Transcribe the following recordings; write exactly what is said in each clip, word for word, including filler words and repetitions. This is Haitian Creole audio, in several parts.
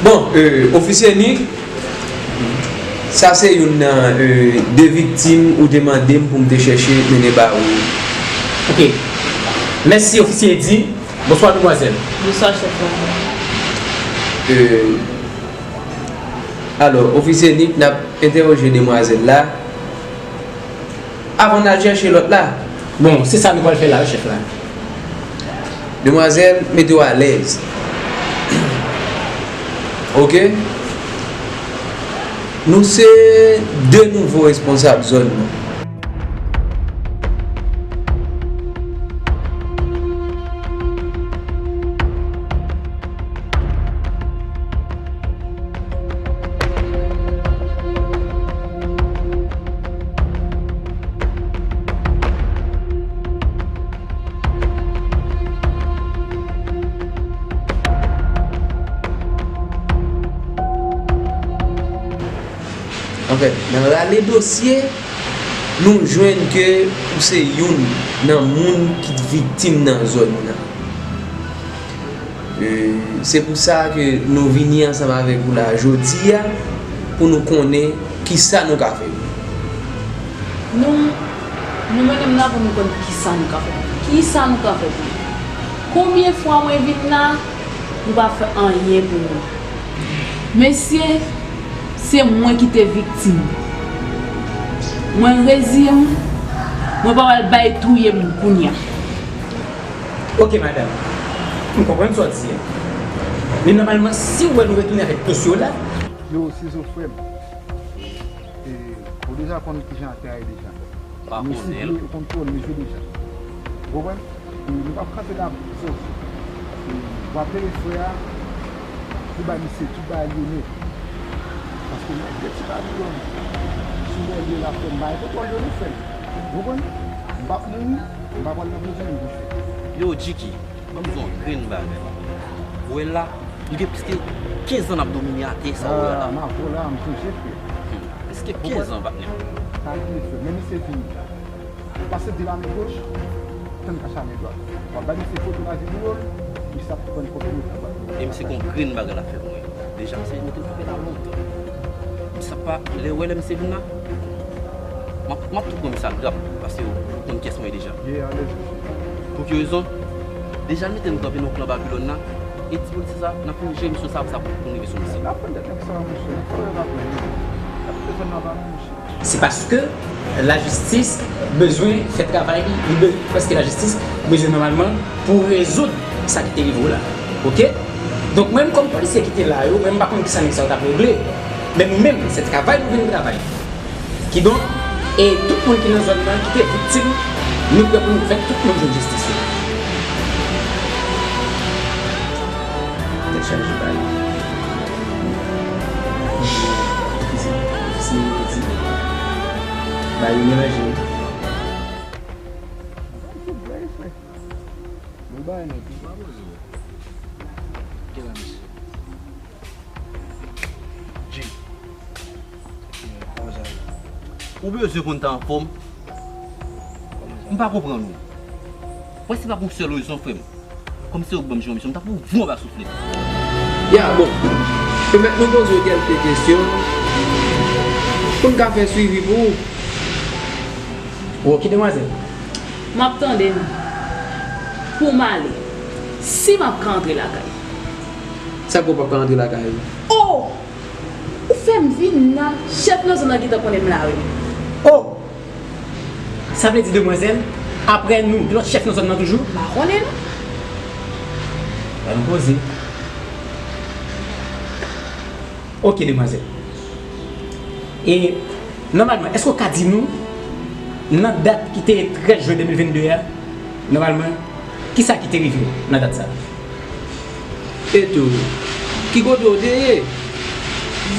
Bon, euh, ofisye Nick, sa se youn nan euh, de viktim ou te mande m pou m te chèche mennen ba ou. Ok. Mèsi, ofisye Eddy. Bonswa, demwazèl. Bonswa, chèf la. Euh, alò, ofisye Nick, n ap entèwoje demwazèl la. Avan n al chèche lòt la. Bon, se sa nou pral fè la, wi, chèf la. Demwazèl, mete w alèz. Ok? Nou se de nouvo responsab zòn nan. Anfèt, nan rale dosye, nou jwenn ke ou se youn nan moun ki viktim nan zòn nan. E, se pou sa ke nou vini ansanm avèk ou la jodi a, pou nou konnen kisa nou ka fè. Nou, nou mennen m la pou nou konn kisa nou ka fè pou li. Kisa nou ka fè pou li? Konbyen fwa mwen vin la, nou pa fè anyen pou mwen. Mesye, se mwen ki te viktim. Mwen reziye m, mwen pa pral bay touye m kounye a. Ok, madanm. M konprann sa w di a. Men nòmalman, si w wè nou retounen avèk dosye w la, Yo, Sizo frè m. E, ou deja konn kijan atè a ye deja. Pa konnen l. Ou konn twò l, li jwe deja. Ou konprann? E, nou p ap kanpe la pou sa. E, w ap peye frè a, pou bay misye tout bagay li ye nèt. Paske nèg de ti Babilòn, sou lè l ye la frè m, bay kontwòl de nou frè m. Ou konprann? M p ap mouri, m pa pral nan prizon menm pou fè. Yo, Jiki, ban m di w yon grenn bagay. Ou wè l la, li gen plis ke kenz an n ap domine atè sa ou wè la. Ah, m avè w la, m sonje frè. Hmm, plis ke kenz an, patnè. Sa vini frè, men misye vini. Pase de la men goch, tann kacha men dwat. W ap bay misye foto nan videyo, misye ap pran foto nou travay. E misye gon grenn bagay l ap fè pou mwen. Deja misye mete l kanpe la lontan. Misye ap pa, lè w wè lè misye vin la, m ap, m ap tou pran misye a grap, paske ou konn kiyès mwen ye deja. Ye alèz misye. Pou ki rezon? Deja l mete nou kanpe nan yon plan Babilòn la, e ti polisye sa, n ap fin jere misyon sa, sa pou nou rive sou misye. N ap pran tèt nèg sa a monchè, nèg sa yo pa pran nou. N ap pran zòn nan pa nou monchè. Se paske lajistis bezwen fè travay li. Li be- Paske lajistis bezwen nòmalman pou rezoud sa ki te rive w la. Oke? Donk, mwen menm kòm polisye ki te la yo, mwen m pa konn kisa nèg sa yo t ap regle. Men nou menm, se travay nou vin travay. Kidonk, e tout moun ki nan zòn nan ki te viktim, nou prè pou nou fè tout moun jwenn jistis yo. Tèt chaje pa li. Eskize, eskize, eskize. Bagay yo melanje wi. Tout bagay frè. Bon bagay nèg. Kèl a misye? Jim. Kòman sa ye? Ou bezwen pou n ta anfòm? M pa konprann ou. Wè se pa pou yon sèl rezon, frè m. Kòm se ou k ban m jere misyon, m ta pou voye w anba souflèt. Ya, bon. Pèmèt nou poze w kèlke kesyon pou n ka fè swivi pou ou. Ou oke, demwazèl? M ap tande nou. Pou m ale. Si m ap ka antre lakay. Sa k fè w p ap ka antre lakay ou? Oh! Ou fè m vin la, chèf nan zòn nan gentan konnen m la wi. Oh! Sa vle di, demwazèl, apre nou, gen lòt chèf nan zòn nan toujou? M pa konnen non. Ban nou poze. Oke, demwazèl. E, nòmalman, èske w ka di nou, nan dat ki te trèz jen de mil vennde a, nòmalman, kisa ki te rive w nan dat sa a? E tou, ki kote w te ye?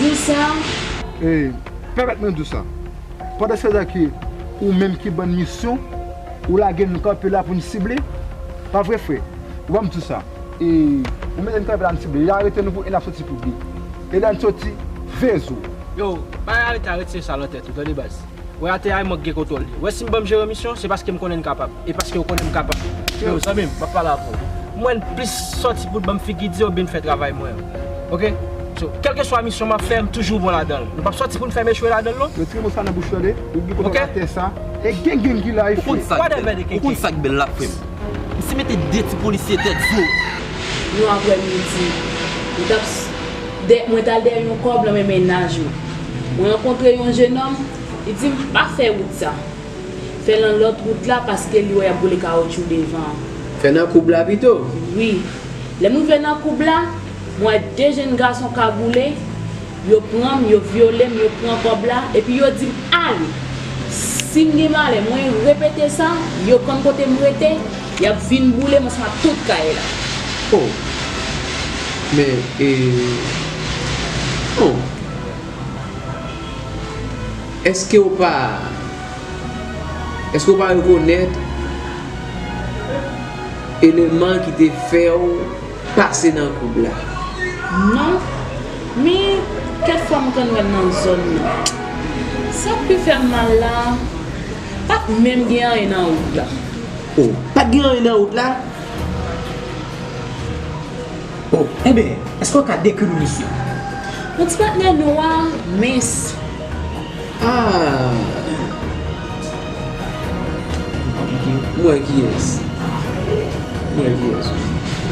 Jou sa a. E, pèmèt mwen di w sa. Pandan se tan ke ou menm ki ban n misyon, ou lage n kanpe la pou n sible, pa vre frè? Ou ban m di w sa. E, ou mete n kanpe la n sible, y arete nou pou en ap soti pou de. E lè n soti, vezou. Yo, bay arete a, retire sa nan tèt ou, tande baz. Wè atè a, e mwen k gen kontwòl li. Wè si m ban m jere misyon, se paske m konnen n kapab. E paske w konnen m kapab. Yo, zanmi m, m ap pale avè w. M wè n plis sòti pou n ban m figi di oubyen n fè travay mwen an. Oke? Kèlkeswa misyon m ap fè, m toujou bon ladan l. Nou p ap sòti pou n fè m echwe ladan l, non. Retire mo sa nan bouch ou, tande? Ou gen kontwòl atè sa. E gen gang ki la, e frè. Ou konn sa k bèl. Ou konn sa k bèl la, frè m. Misye mete de ti polisye tèt zo. Yon aprèmidi, mwen t ap s- dè- mwen t al dèyè yon kòb nan men mennaj mwen. Mwen rankontre yon jennonm, li di m pa fè wout sa. Fè nan lòt wout la paske li wè y ap boule kawotchou devan an. Fè nan koub la pito. Wi. Lè m rive nan koub la, mwen wè de jenn gason kagoule, yo pran m, yo vyole m, yo pran kòb la, epi yo di m ale. Si m gen malè, mwen repete sa, yo konn kote m rete, y ap vin boule m ansanm ak tout kay la. Oh. Men, e, oh. Èske w pa, èske w pa rekonèt eleman ki te fè w pase nan koub la? Non, men kèk fwa m konn wè l nan zòn nan. Sa k pi fè m mal la, pa t menm gen anyen nan wout la. Oh, pa t gen anyen nan wout la? Oh, enben, èske w ka dekri m misye? Yon ti patnè nwa, mens. Ah! M wè kiyès. M wè kiyès.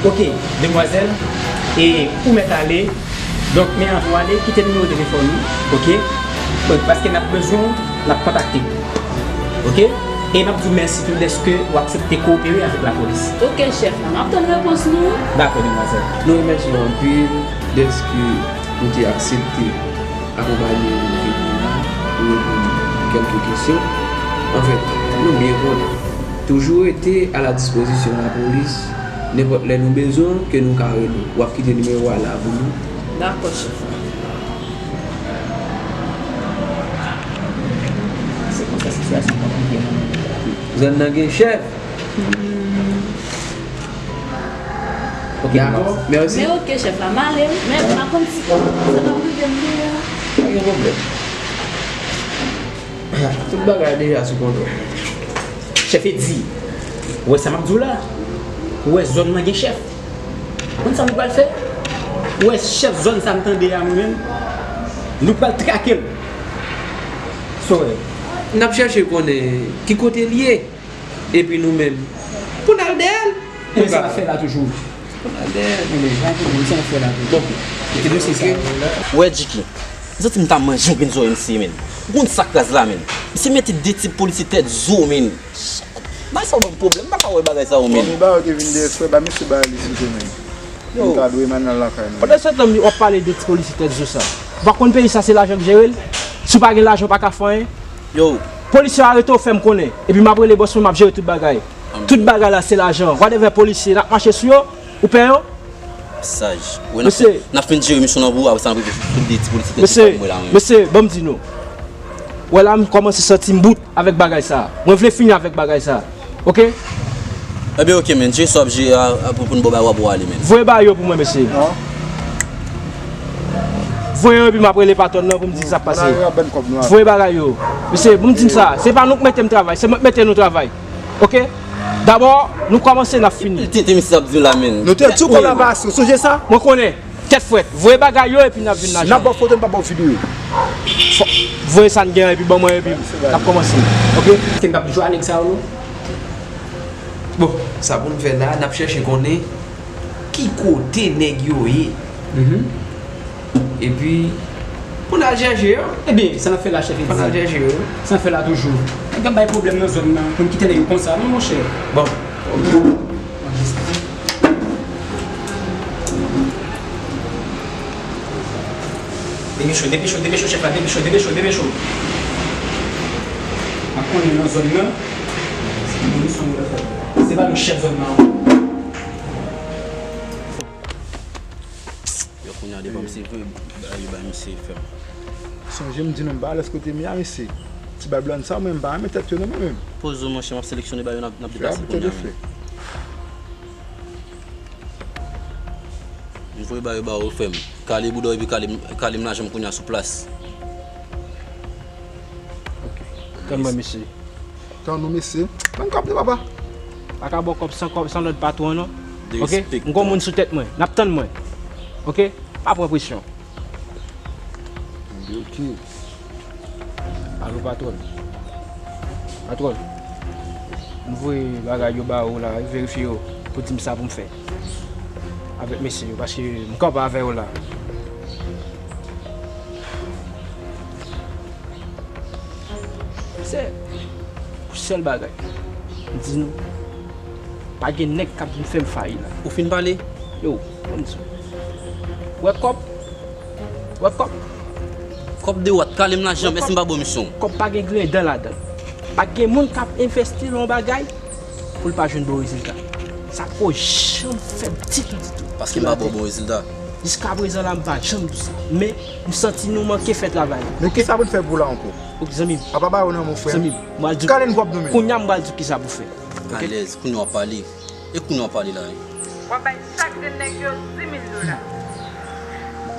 Ok, demwazèl, e ou mèt ale. Donk, men anvan w ale, kite nimewo telefòn ou, ok? Bon, paske n ap bezwen w, n ap kontakte w. Ok? E n ap di w mèsi tou dèske w aksepte kowopere avèk lapolis. Ok, chèf la, m ap tann repons nou. Dakò, demwazèl. Nou remèsye w anpil dèske ou te aksepte akonpanye nou vini la pou reponn kèlke kesyon. Anfèt, nou byen konnen. Toujou rete a la dispozisyon lapolis, nenpòt lè nou bezwen w, ke nou ka rele w. W ap kite nimewo a la pou nou. Dakò, chèf. Se konsa sitiyasyon an konplike, mwen menm. Zòn nan gen chèf. Ok, dakò, mèsi. Men ok, chèf la, m ale wi. Men pa konn si sa p ap rive m tou. Pa gen pwoblèm. Tout bagay deja sou kontwòl. Chèf Edi, ou wè sa m ap di w la? Ou wè zòn nan gen chèf? Konn sa nou pral fè? Ou wè chèf zòn sa m tande a mwen menm? Nou pral trake l. Sa w wè? N ap chèche konnen ki kote l ye. Epi nou menm, pou n al dèyè l. Enben, sa n ap fè la toujou. Pou n al dèyè l. Enben, pa gen pwoblèm, sa n ap fè la toujou. Bon, kite dosye sa. Ou wè, Djiki, m santi m ta manje yon grenn zòrèy misye, menn. Ou konn sa k raz la, menn? Misye mete de ti polisye tèt zo, menn. Bagay sa yo ban m pwoblèm, m pa ka wè bagay sa yo, menn. Bon, men ba yo te vin dèyè frè, ba mesye ba li site, menn. Yo. Nou ta dwe mann nan lakay nou. Pandan se tan, w ap pale de ti polisye tèt zo sa. Ou pa konn peyi sa se lajan k jere l? Si w pa gen lajan, w pa ka fè anyen. Yo. Polisye a arete w, fè m konnen. Epi m ap rele bòs mwen, m ap jere tout bagay. Tout bagay la se lajan. Whatever polisye, n ap mache sou yo. Ou pè yo? Saj. Wè, n ap fin, n ap fin jere misyon nan pou ou, apre sa n ap rive sou de ti polisye tèt zo sa mwen la, menm. Mesye, mesye, ban m di nou. Wè la, m kòmanse santi m bout avèk bagay sa. Mwen vle fini avèk bagay sa. Ok? Ebyen, ok, menn. Jere sa w ap jere a, a, pou, pou n ba w, w ap ale, menn. Voye bagay yo pou mwen, mesye. Non. Voye yo, epi m ap rele patwòn nan pou m di sa k pase. Voye bagay yo. Mesye, pou m di n sa, se pa nou k mete m travay, se mwen k mete nou travay. Ok? Dabò, nou kòmanse, n ap fini. Anpil tenten misye ap di w la, menn. Nou te di w kòb la pa ase, w sonje sa? Mwen konnen. Tèt frèt, voye bagay yo epi n ap vin la. N ap ba w foto, n p ap ba w videyo. Fò, voye sa n gen an epi ban mwen epi n ap kòmanse. Ok? Ke n p ap jwe a nèg sa yo, non? Bon, sa pou n fè la, n ap chèche konnen ki kote nèg yo ye. Mhm. Epi, pou n al chèche yo. Ebyen, sa n ap fè la, chèf Edi? Pou n al chèche yo. Sa n ap fè la toujou. Nèg ap bay pwoblèm nan zòn nan, pou n kite nèg yo konsa, non, monchè. Bon. Depeche w, depeche w, depeche w, chèf la, depeche w, depeche w, depeche w. M ap konnen nan zòn nan, se polis nou vle fè. Se pa nou chèf zòn nan ankò. Yo kounye a devan misye vre, yo bay misye fèm. Sonje m di nou m pa alèz kote m ye a, mesye. Ti bay blan sa, mwen m pa renmen tèt yo non, mwen menm. Poze w, monchè, m ap seleksyone bay yo, n ap, n ap deplase kounye a menm. M voye ba yo, ba yo, frè m. Kale bouda w epi kale m, kale m lajan m kounye a sou plas. Ok. Tann mwen, mesye. Tann nou, mesye. Tann kòb de papa. Pa ka ba w kòb san kòb, san lòd patwon, non. Ok? M gon moun sou tèt mwen. N ap tann mwen. Ok? Pa pran presyon. Ok. Alo, patwòn. Patwòn, m voye bagay yo ba ou la, verifye yo pou di m sa pou m fè avèk mesye yo, paske m kanpe avè yo la. Se pou sèl bagay m di nou, pa gen nèg k ap vin fè m fayi la. Ou fin pale? Yo, ban m di w. Wè kòb? Wè kòb? Kòb de wòt, kale m lajan, mèsi, m pa ba w misyon. Kòb pa gen griyen dan ladan l. Pa gen moun k ap envesti nan yon bagay pou l pa jwenn bon rezilta. Sa poko janm fèt ditou, ditou. Paske m pa ba w bon rezilta. Jiskaprezan la, m pa janm di sa. Men, m santi nou manke fè travay la. Men kisa pou n fè pou w la ankò? Ok, zanmi m. Apa ba yo nan men w, frè m. Zanmi m, m al di w. Kale n kòb nou menm. Kounya m pral di w kisa pou fè. Ok? Alèz, kounya w ap pale. E kounya w ap pale la, wi. W ap bay chak de nèg yo dis mil dola.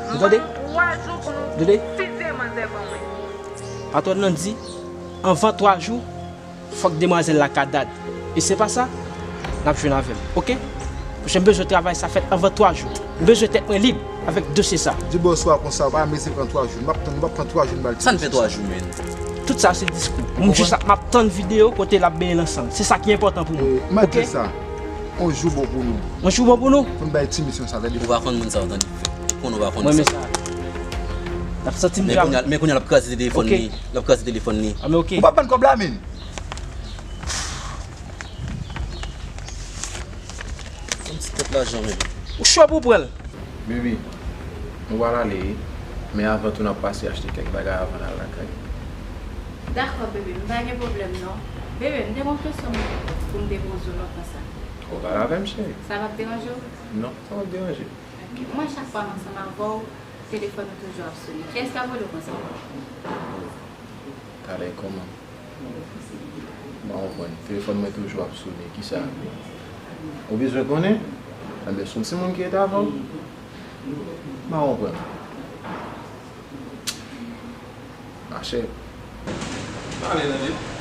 Ou tande? M ba nou twa jou pou nou fizye manzè ban mwen. Patwòn nan di, anvan twa jou, fòk demwazèl la ka dad. E se pa sa, n ap jwenn avè m, ok? Paske m bezwen travay sa fèt anvan twa jou. M bezwen tèt mwen lib avèk dosye sa. Di bòs ou a konsa, ou pa mezi pran twa jou. M ap tann, m ap pran twa jou, m ba l ti mesye sa. Sa n fè twa jou, menn? Tout sa se diskou. M jis ap, m ap tann videyo kote l ap benyen l ansanm. Se sa ki enpòtan pou mwen. E, m ap di sa. On jou bon pou nou. On jou bon pou nou? Pou n bay ti misyon sa, tande. Ou pa konn moun sa, tande. Ou konn ou pa konn sa. Mwen, men sa. L ap santi m. Men kounya, men kounya l ap kraze telefòn li. L ap kraze telefòn li. A, men ok. Ou pa ban kòb la, menn. Yon ti tèt lajan, men. Ou cho pou pran l. Bebe, nou pral ale, wi. Men avan tou, n ap pase achte kèk bagay avan n al lakay. Dakò, bebe, m pa gen pwoblèm, non. Bebe, m te gen yon kesyon pou m te poze w lontan sa. Ou pale avè m, cheri. Sa p ap deranje w? Non, sa p ap deranje. Ok. Mwen, chak fwa m ansanm avè w, telefòn ou toujou ap sone. Kiyès k ap rele w konsa? Talè kòman? M pa konprann. Telefòn mwen toujou ap sone. Kisa? Ou bezwen konnen? Enben, se yon timoun ki rete avè w? M pa konprann. Machè. Pale, tande.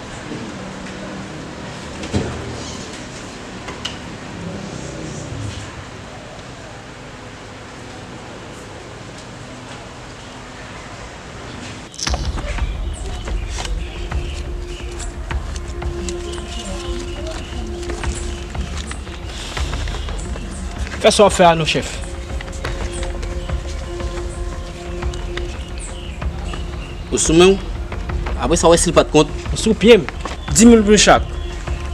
Fè sa w ap fè a non, chèf. Ou sou men w? Apre sa, w wè si l pa t kont. Ou sou pye m. Dis mil pou nou chak.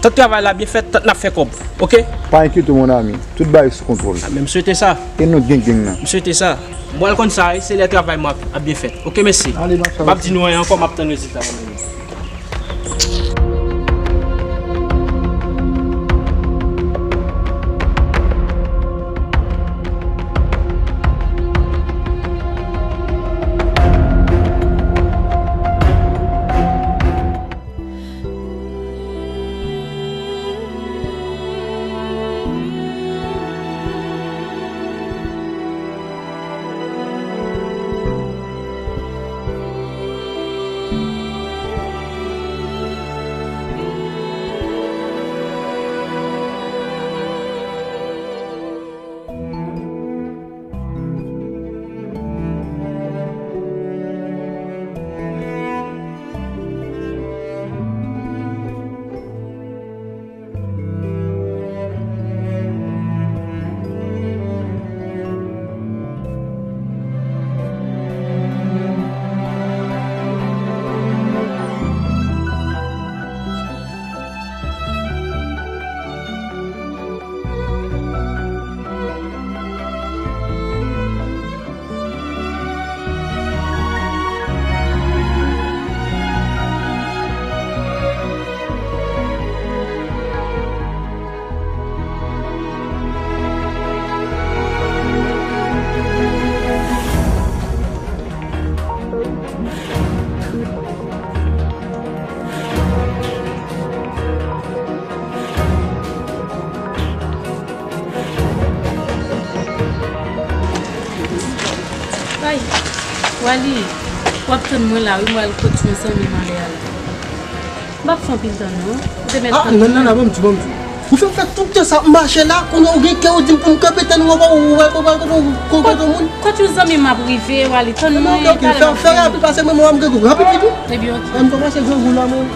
Tant travay la byen fèt, tant n ap fè kòb. Ok? Pa enkyete w, mon ami. Tout bagay sou kontwòl. A, men m swete sa. E nou gen gang nan. M swete sa. M pral konn sa, wi, se lè travay mwen ap, ap byen fèt. Ok, mèsi. Ale, m ap di nou anyen ankò, m ap tann rezilta mwen menm. Ay, Wally, w ap tann mwen la, wi, mwen al kot yon zanmi m ale a la. M p ap fè anpil tan, non. Ou te mèt tann mwen. Ah, non, non, non, ban m di, ban m di. Ou fè m fè tout tan sa ap mache la, kounye a ou gen kè ou di m pou m kanpe tann ou ankò, ou pral, ou pral kontre yon moun. Kot yon zanmi m ap rive, Wally, tann mwen, ok, ok, fè, fè rapid, pase mwen, mwen m gen rapid vit wi. Ebyen, ok. An m kòmanse grangou la, mwen.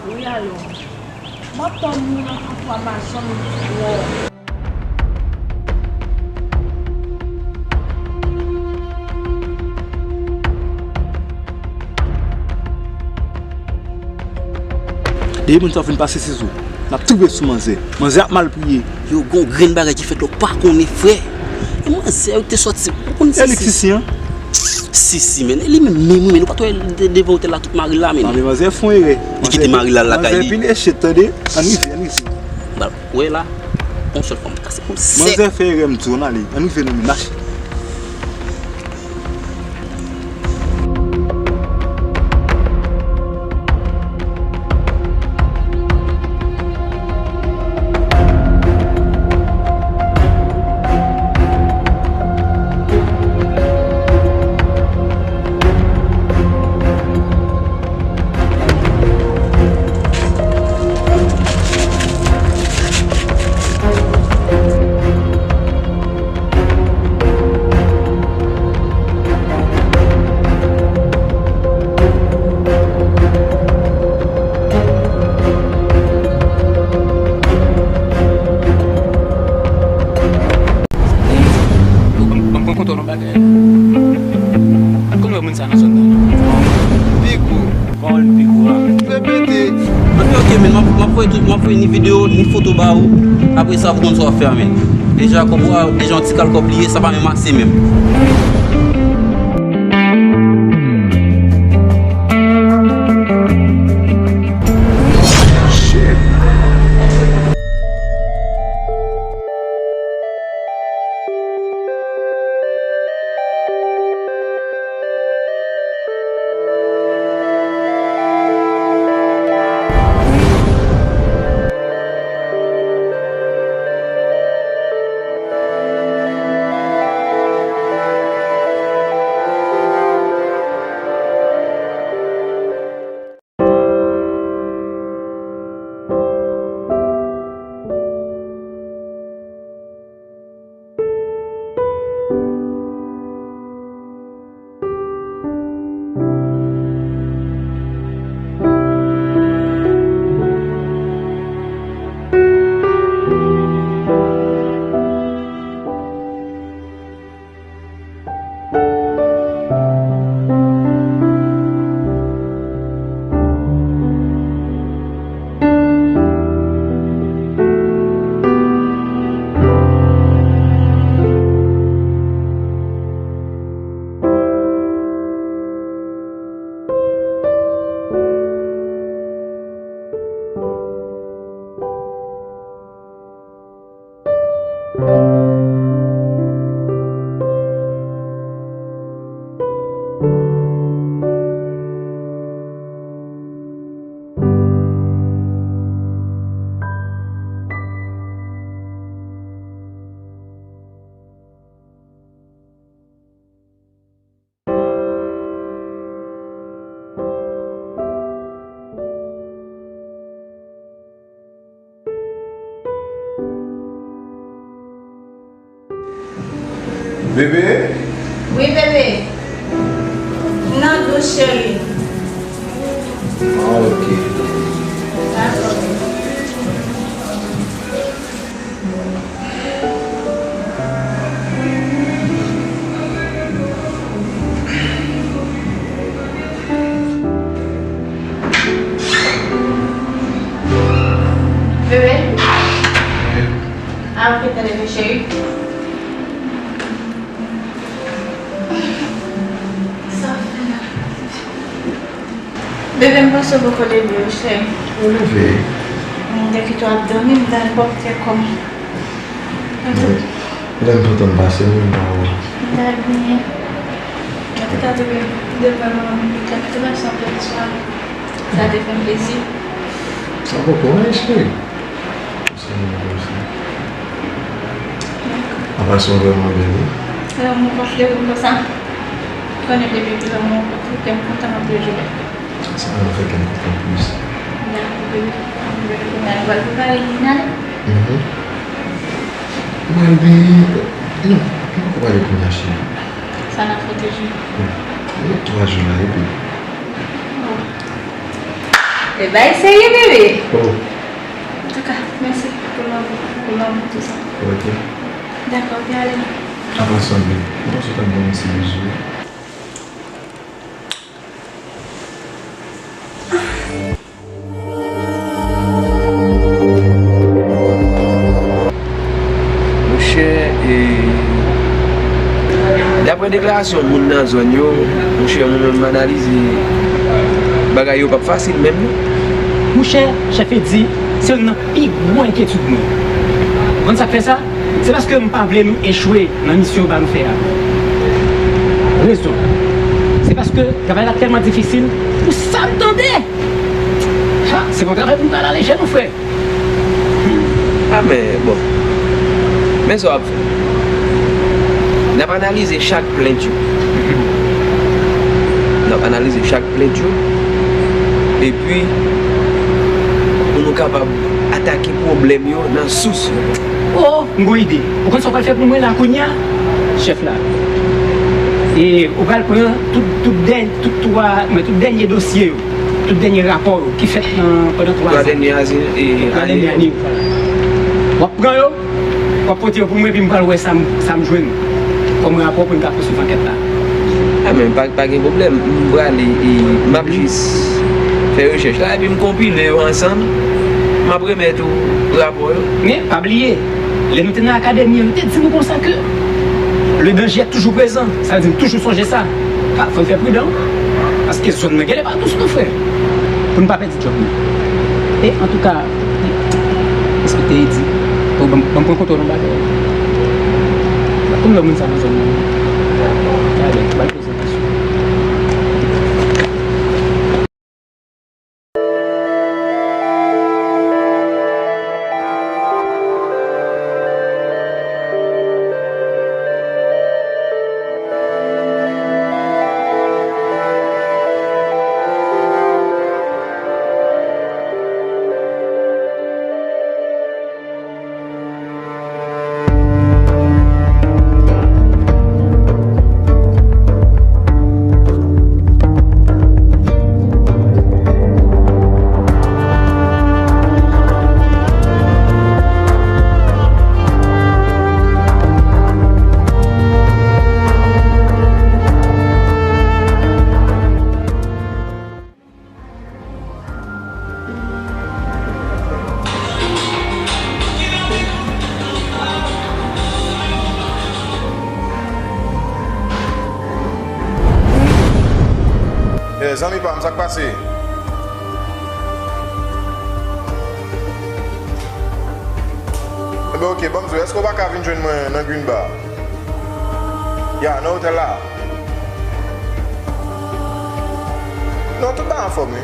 Wi, alo. M ap tann ou nan afwa machann ou. Depi moun sa yo fin pase sizou, n ap tripe sou manzè. Manzè ap mal priye. Yo, gon grenn bagay ki fèt la, w pa konnen, frè. E manzè yo te sòti, ou konn si si. Sisi, an? Sisi, men. E li menm, menm, wi, men. Ou pa t wè de-, devan otèl la, tout mari l la, men. Non, men manzè fè yon erè. Li kite mari l al lakay li. Manzè vin eche, tande. Ann rive, ann rive. Bal, wè la, yon sèl fwa m kase kou l sèk. Manzè fè erè, m di w, ann ale. Ann rive, non, men, mache. Ban m, ban m konte w yon bagay. Ou konn wè moun sa nan zòn nan? Pigou. Kòman l pi gwo a? Repete. Ok, ok, men m ap, m ap voye tout, m ap voye ni videyo, ni foto ba ou. Apre sa, pou konn sa w ap fè a, men. Deja, kòb ou a, deja yon ti kal kòb li ye, sa pa menm ase menm. Bebe? Wi, bebe. M nan dous, cheri. Ah, ok. Dakò. Bebe? Ah, ok, tande, cheri. Sa w fè la? Bebe, m panse w poko leve, wi, cheri. Mwen leve. M te kite w ap dòmi, m t al pòpte kò m. Lè m t ap tann pase, m pa wè w. M t al benyen. Mwen te ka di w devan manman m, li te ap pase anpil swa. Sa te fè m plezi. Sa poko anyen, cheri. Sa nou konsa. Apa sa w vrèman bèl, wi. Lanmou konfle pou m konsa. Konnen depi pou lanmou konfle, kè m kontan anpil jou. Sa pa fè kè m kontan plis. Dakò, bebe. Kounye a nou pral prepare vin ale. Mhm. Ou pral benyen? Non, nou poko prale kounye a, cheri. Sa n ap fè toujou. Wi. Nou gen twa jou la, epi. Oh. E bay serye, bebe. Oh. Antouka, mèsi pou lanmou, pou lanmou, tou sa. Ok. Dakò, ok, ale. Apa sanble? Mwen sot ap ban yon ti bizou. Monchè, e, daprè deklarasyon moun nan zòn yo, monchè, mwen menm m analize bagay yo p ap fasil menm non. Monchè, chèf Edi, se youn nan pi gwo enkyetid mwen. Ou konn sa k fè sa? Se paske m pa vle nou echwe nan misyon yo ba nou fè a. Rezon, se paske travay la tèlman difisil pou sa m tande. Ha, se pa yon travay pou m pral ale jè non, frè. A, men, bon. Men sa w ap fè. N ap analize chak plent yo. N ap analize chak plent yo. Epi, pou nou kapab atake pwoblèm yo nan sous yo. O, m gon ide. Ou konn sa w pral fè pou mwen la kounye a? Chèf la. E ou pral pran tout, tout dèn-, tout twa, men tout dènye dosye yo. Tout dènye rapò yo ki fèt nan, pandan twa zan. Twa dènye ane, e, twa dènye ane. W ap pran yo, w ap pote yo pou mwen, epi m pral wè sa m, sa m jwenn kòm rapò pou n ka pouswiv ankèt la. A, men pa, pa gen pwoblèm. M prale, e, m ap jis fè rechèch la, epi m konpile yo ansanm. M ap remèt ou rapò yo. Men, pa bliye, lè nou te nan akademi an, yo te di nou konsa ke le danger est toujours présent. Sa vle di nou toujou sonje sa. A, fò n fè pridan, paske zòn nan genlè pa dous non, frè. Pou n pa pèdi djòb nou. E, antouka, enspektè Edi, o, ban m, ban m pran kontwòl yon bagay. Konbyen moun sa nan zòn nan? Talè, ba l prezantasyon. Eh, zanmi pa m, sa k pase? Enben, oke, ban m di w, èske w pa ka vin jwenn mwen nan Green Bar? Ya, nan otèl la. Non, tout bagay anfòm, wi.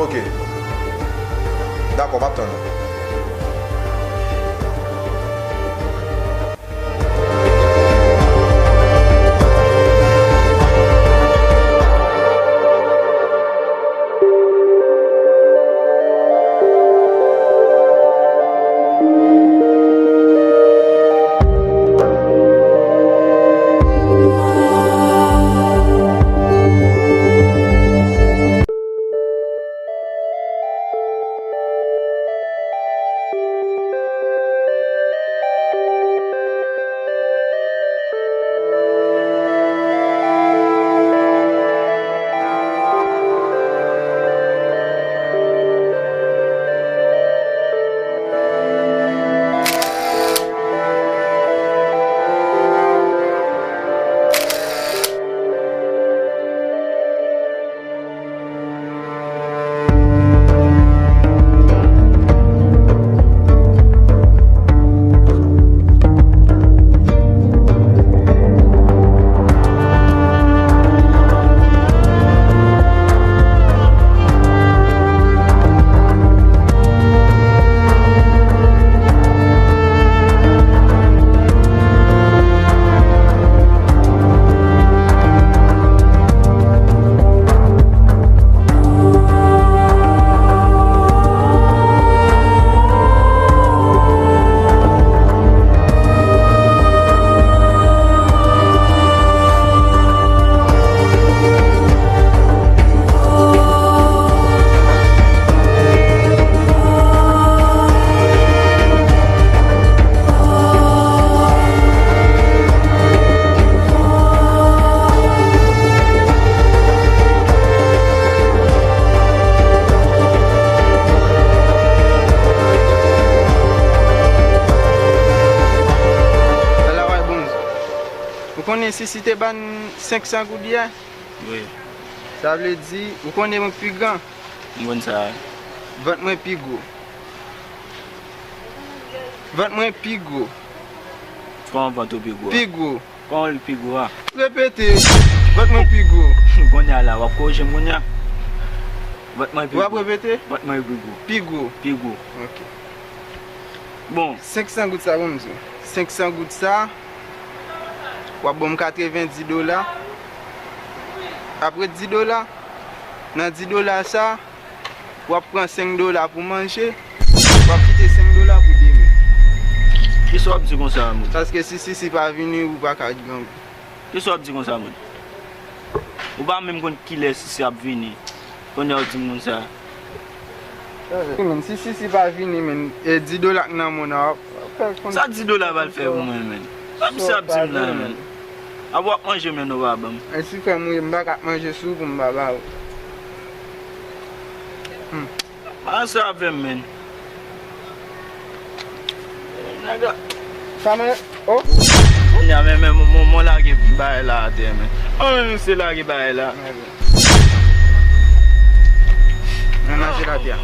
Oke. Dakò, m ap tann ou. Konnen Sisi te ban senk san goud yè? Wi. Sa vle di, ou konnen mwen pi gran? M konn sa. Vant mwen pi gwo. Vant mwen pi gwo. Kòman vant ou pi gwo a? Pi gwo. Kòman li pi gwo a? Repete. Vant mwen pi gwo. Kounye a la, w ap korije m kounye a. Vant mwen pi gwo. W ap repete? Vant mwen pi gwo. Pi gwo. Pi gwo. Ok. Bon. Senk san goud sa, bon, m di w. Senk san goud sa, w ap ban m katrevenndis dola. Apre dis dola, nan dis dola sa, w ap pran senk dola pou manje, w ap kite senk dola pou demen. Kisa w ap di konsa, moun? Paske si Sisi pa vini, ou pa ka grangou. Kisa w ap di konsa, moun? Ou pa menm konn kilè Sisi ap vini. Kounye a w di m konsa. Wi, men, si Sisi pa vini, men, e dis dola k nan men w nan, w ap fè konn... Sa dis dola pral fè pou mwen, men? Sa misye ap di m la, men? Ap w ap manje, men, ou pa ban m. E si frè m ou ye, m pa ka ap manje sou ou pou m pa ba ou. Hmm. Pa sa avè m, men. Nèg la. Sa men, oh. Kounye a, men, men, mon, mon, mon lage bagay la atè, men. Mwen menm se lage bagay la. Nan lage l atè a.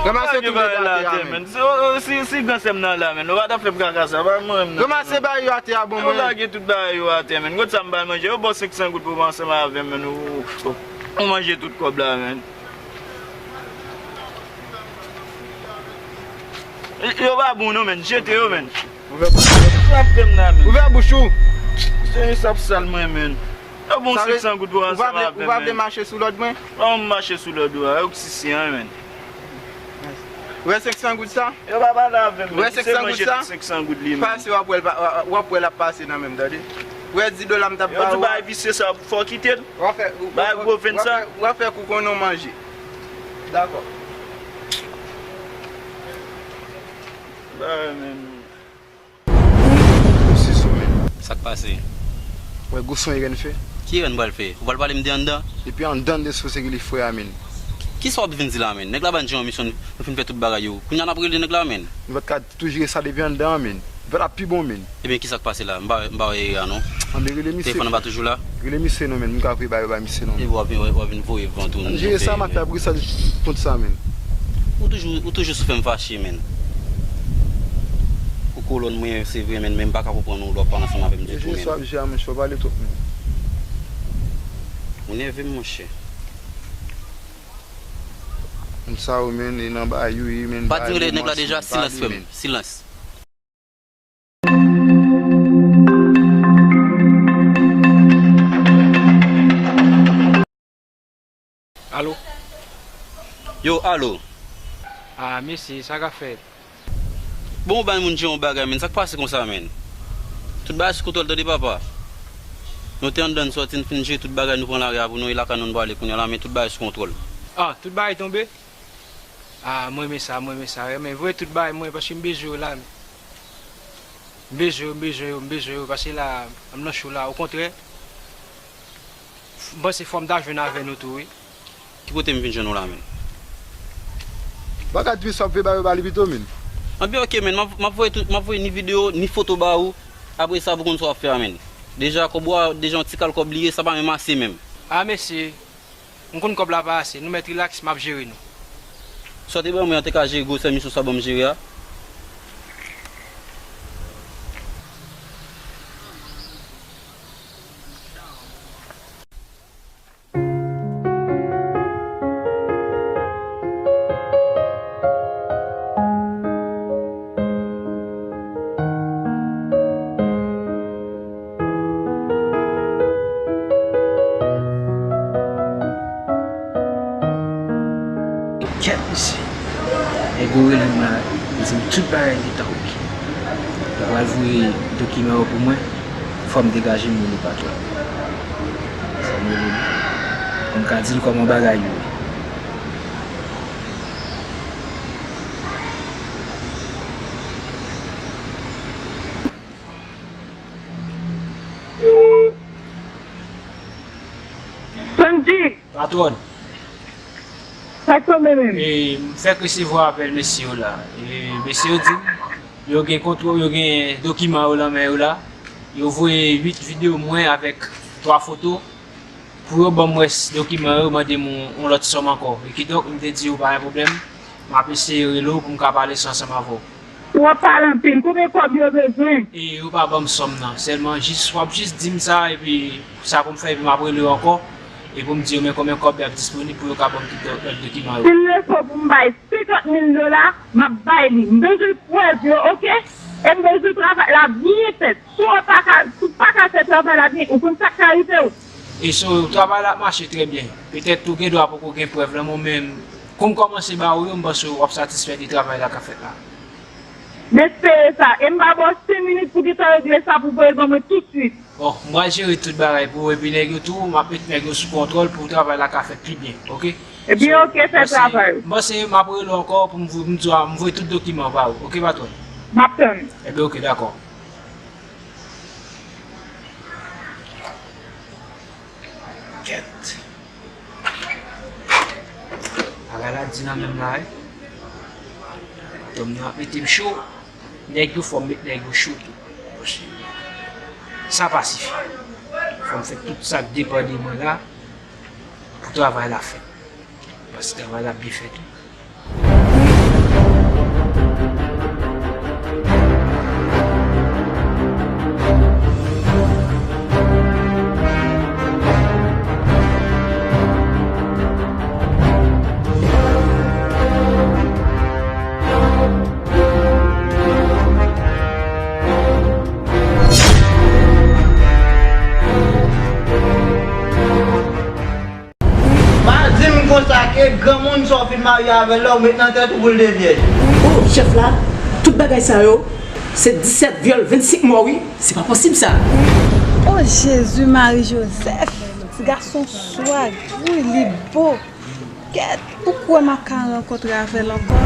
Ranmase tout bagay la atè a, men. Si, si, si gran sè m nan la, men, ou pa ta fè m kaka sa, pa mwen menm nan. Ranmase bagay yo atè a, bon, mwen. Ou lage tout bagay yo atè, men. Kot sa m ba manje? Yo ba w senk san goud pou w ansanm avè m, men. Ou, ou, ou manje tout kòb la, men. Yo pa bon non, men. Jete yo, men. Ouvè bouch ou. Sa ap fè m nan, men. Ouvè bouch ou. Se yon sap sal mwen, men. Yo bon senk san goud pou ansanm avè m, men. Ou pa vle mache sou lòd mwen? Kòman m mache sou lòd ou a? Yo k sisi an, men. Ou wè senk san goud sa? Yo pa pale avè m, men. Ou wè senk san goud sa? Senk san goud li, men. Pase w ap wè l pa, w ap wè l ap pase nan men m, tande. Ou wè dis dola m t ap ba ou a? Yo di bay visye sa, fò w kite l. W ap fè, bay gwo venn sa. W ap fè kou konnen w manje. Dakò. Bay men. Ou si sou men. Sa k pase? Ou wè gwo son Irèn fè? Ki Irèn pral fè? Ou pral pale m de anndan? Depi anndan de sou se ki li frè a men. Ki, kisa w ap vin di la men? Nèg la ban Jean yon misyon, nou fin fè tout bagay yo. Kounye a n ap rele nèg la men. Nou pa t ka tou jere sa depi anndan an men. Vèt ap pi bon men. Ebyen, kisa k pase la? M pa, m pa wè Ira non. Anben, rele misye. Telefòn nan pa toujou la? Rele misye non men. M ka voye bagay yo bay misye non men. Epi w ap vin, w ap vin voye vant ou. Ann jere sa, m ap fè apre sa kont sa men. Ou toujou, ou toujou sou fè m fache men. Ou kolòn mwen se vre men, men m pa ka konprann ou lè w ap pale ansanm avè m ditou men. Jere sa w ap jere a monchè, w pale twòp men. Ou nève m monchè. Moun sa yo men, e nan bagay yo ye men. Pa di rele nèg la deja, silans frè m, silans. Alo? Yo, alo? Ah, mesye, sa k ap fèt? Bon, ou bay moun Jean yon bagay, men sa k pase konsa, men? Tout bagay sou kontwòl, tande, papa. Nou te anndan, n sòti, n fin jere tout bagay, nou pran lari a pou nou, e lakay nou, n prale kounye a la, men tout bagay sou kontwòl. Ah, tout bagay tonbe? Ah, mwen renmen sa, mwen renmen sa. Renmen voye tout bagay mwen, paske m bezwen yo la. M bezwen yo, m bezwen yo, m bezwen yo, paske la, m nan cho la. Okontrè, m panse fò m ta jwenn avè nou tou, wi. Ki kote m vin jwenn ou la, men? Bagay di sa ap veye ba yo ba li pito, men. Anben, oke, men, m ap, m ap voye tout, m ap voye ni videyo, ni foto ba ou. Apre sa, pou konn sa w ap fè a, men. Deja, kòb ou a, deja yon ti kal kòb li ye, sa pa menm ase menm. Ah, mesye. M konn kòb la pa ase, nou mèt rilaks, m ap jere nou. Sa w te ban mwen an te ka jere gwosè misyon sa w ban m jere a? Kèt, mesye. Nèg yo rele m la, yo di m tout bagay gentan oke. Yo pral voye dokiman yo pou mwen. Fò m degaje m, moun ou pa twò. Fò m rele m. Pou m ka di l kòman bagay yo ye. Sandy! Patwòn. Sa k tonbe menm? E, m fèk resevwa apèl mesye yo la. E, mesye yo di m, yo gen kontwòl, yo gen dokiman yo nan men yo la. Yo voye uit videyo mwen avèk twa foto. Pou yo ban m rès dokiman yo, yo mande m yon, yon lòt sòm ankò. E kidonk, m te di yo pa gen pwoblèm, m ap eseye rele w pou m ka pale sa ansanm avè w. Ou ap pale anpil, konbyen kòb yo bezwen? E yo pa ban m sòm nan, sèlman jis, w ap jis di m sa, epi sa pou m fè, epi m ap rele w ankò, e pou m di yo men konbyen kòb y ap disponib pou yo ka ban m tout lòt, lòt dokiman yo. Si l lefo pou m bay senkant mil dola, m ap bay li. M bezwen prèv yo, oke? E m bezwen travay la byen fèt. Si w pa ka, si w pa ka fè travay la byen, ou konn sa k ka rive w? E so, travay la ap mache trè byen. Petèt ou gen dwa poko gen prèv lan, men kou m kòmanse ba ou yo, m panse w ap satisfè de travay la k ap fèt la. M espere sa. E m ba w senk minit pou gentan regle sa pou voye l ban mwen tousuit. Bon, m pral jere tout bagay pou ou, epi nèg yo tou, m ap met nèg yo sou kontwòl pou travay la ka fèt pi byen, oke? Ebyen, oke, fè travay ou. M panse m ap rele w ankò pou m vo-, m di w, m voye tout dokiman ba ou, oke, patwòn? M ap tann. Ebyen, oke, dakò. Kèt. Bagay la di nan menm la, wi. Patwòn nan ap mete m cho. Nèg yo, fò m met nèg yo cho tou. Paske sa pa sifi. Fò m fè tout sa k depann de mwen la pou travay la fèt. Paske travay la byen fèt tou. Pa di m konsa ke granmoun sa w fin marye avè l la, ou met nan tèt ou pou l te vyèj. O, chèf la, tout bagay sa yo, se disèt vyòl, vennsenk mò, wi. Se pa posib sa. O Jezi, Mari Jozèf, ti gason swag, wi, li bo. Kèt, ou kwè m ap ka rankontre avè l ankò?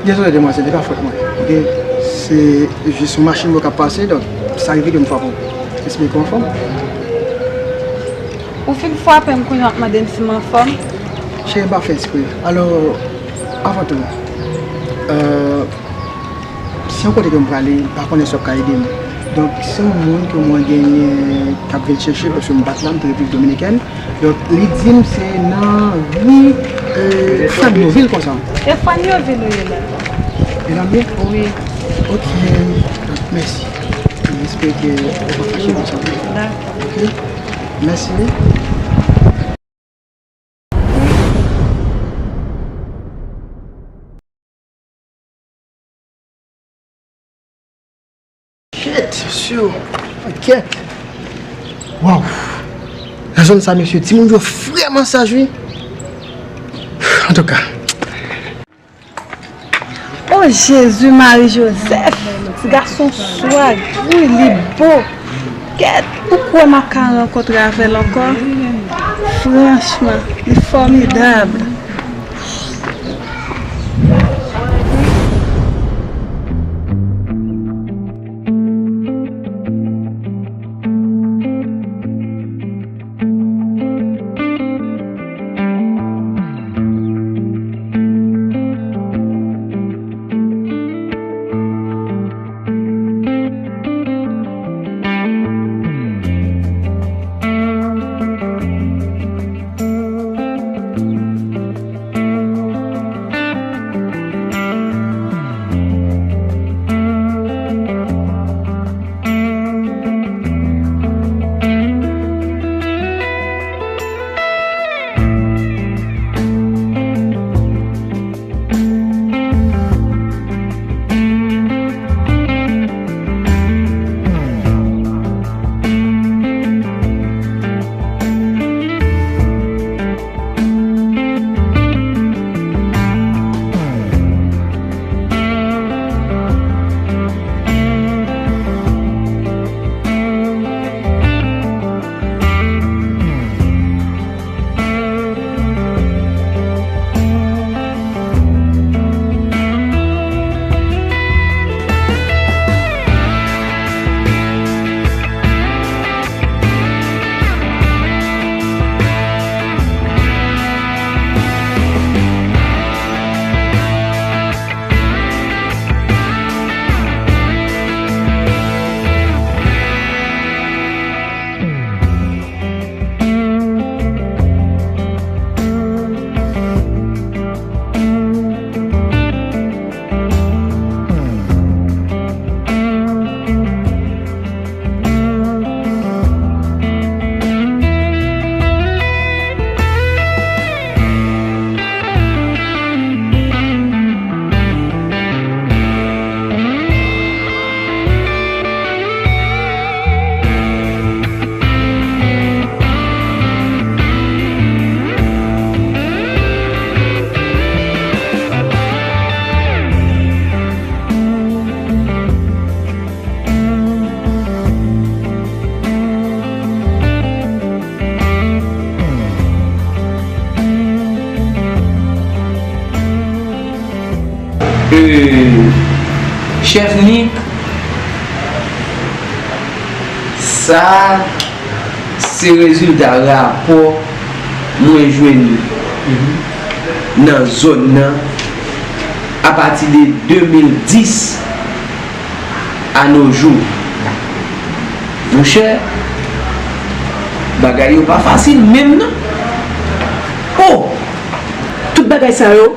Dezole, demwazèl, e pa fòt mwen. Oke? Se jis yon machin mwen k ap pase, donk, sa rive ke m frape w. Esplike w anfòm. Ou fin frape m, kounye a w ap mande m si m anfòm? Cheri, m pa fè ekspre. Alò, avan tou, euh, se yon kote ke m prale, m pa konnen si w ap ka ede m. Donk, se yon moun ke mwen genyen k ap vin chèche, paske m pa t la, m te Repiblik Dominikèn. Donk, li di m se nan ri, euh, Fannyovil konsa. E Fannyovil ou ye la? E la m ye? Wi. Oke. Donk, mèsi. M espere ke ou pa fache konsa. Dakò. Oke. Mèsi. Kèt, sè, kèt. Waw. Nan zòn sa, mesye, timoun yo vrèman saj, wi. Antouka. O Jezi, Mari Jozèf, ti gason swag, wi, li bo. Kèt, ou kwè m ap ka rankontre avè l ankò? Franchman, li fòmidab. Euh, Chèf Nick, sa se rezilta rapò mwen jwenn nan zòn nan apati de de mil dis a no jou. Monchè, bagay yo pa fasil menm non. Oh! Tout bagay sa yo,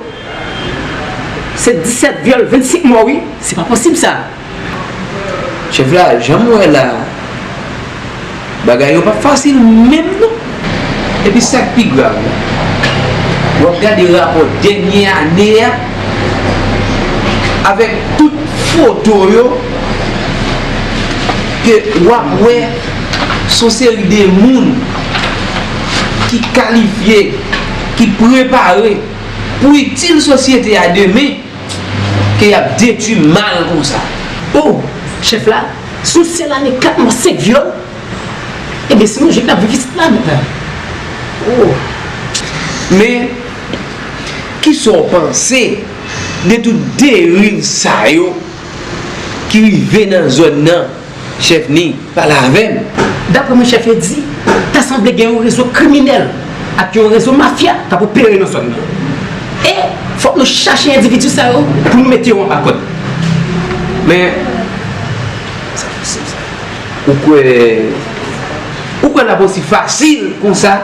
se disèt vyòl, vennsenk mò wi. Se pa posib sa. Chèf la, jan m wè la, bagay yo pa fasil menm non. Epi sa k pi grav la, w ap gade rapò dènye ane a avèk tout foto yo ke w ap wè se yon seri de moun ki kalifye, ki prepare pou itil sosyete a demen, ke y ap detwi mal konsa. Oh, chèf la, sou sèl ane kat mò, senk vyòl, ebyen se yon jèn k ap viv isit la menm la. Oh. Men, kisa w panse de tout deriv sa yo ki rive nan zòn nan? Chèf Nick, pale avè m. Daprè mwen, chèf Eddy, ta sanble gen yon rezo kriminèl ak yon rezo mafya k ap opere nan zòn nan. E fòk nou chache endividi sa yo pou nou mete yo anba kòd. Men, sa posib sa? Ou kwè, ou kwè l ap osi fasil konsa?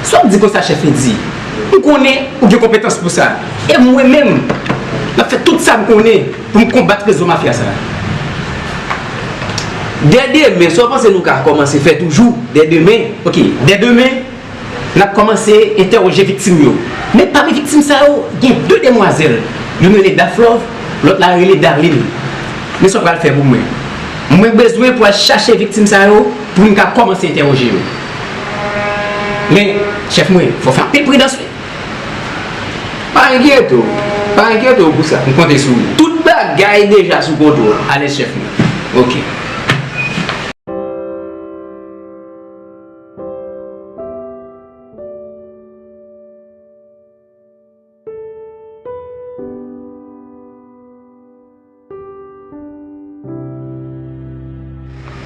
Sa w ap di konsa, chèf Eddy? M konnen ou gen konpetans pou sa. E mwen menm, m ap fè tout sa m konnen pou m konbat rezo mafya sa a. Dè demen, sa w panse nou ka kòmanse fè toujou? Dè demen? Ok, dè demen, n ap kòmanse entèwoje viktim yo. Men pami viktim sa yo, gen de demwazèl. Youn rele Daphlove, lòt la rele Darline. Men sa w pral fè pou mwen. Mwen bezwen pou al chache viktim sa yo pou n ka kòmanse entèwoje yo. Men, chèf mwen, fò w fè anpil pridans wi. Pa enkyete w. Pa enkyete w pou sa. M konte sou ou. Tout bagay deja sou kontwòl. Alèz chèf mwen. Ok.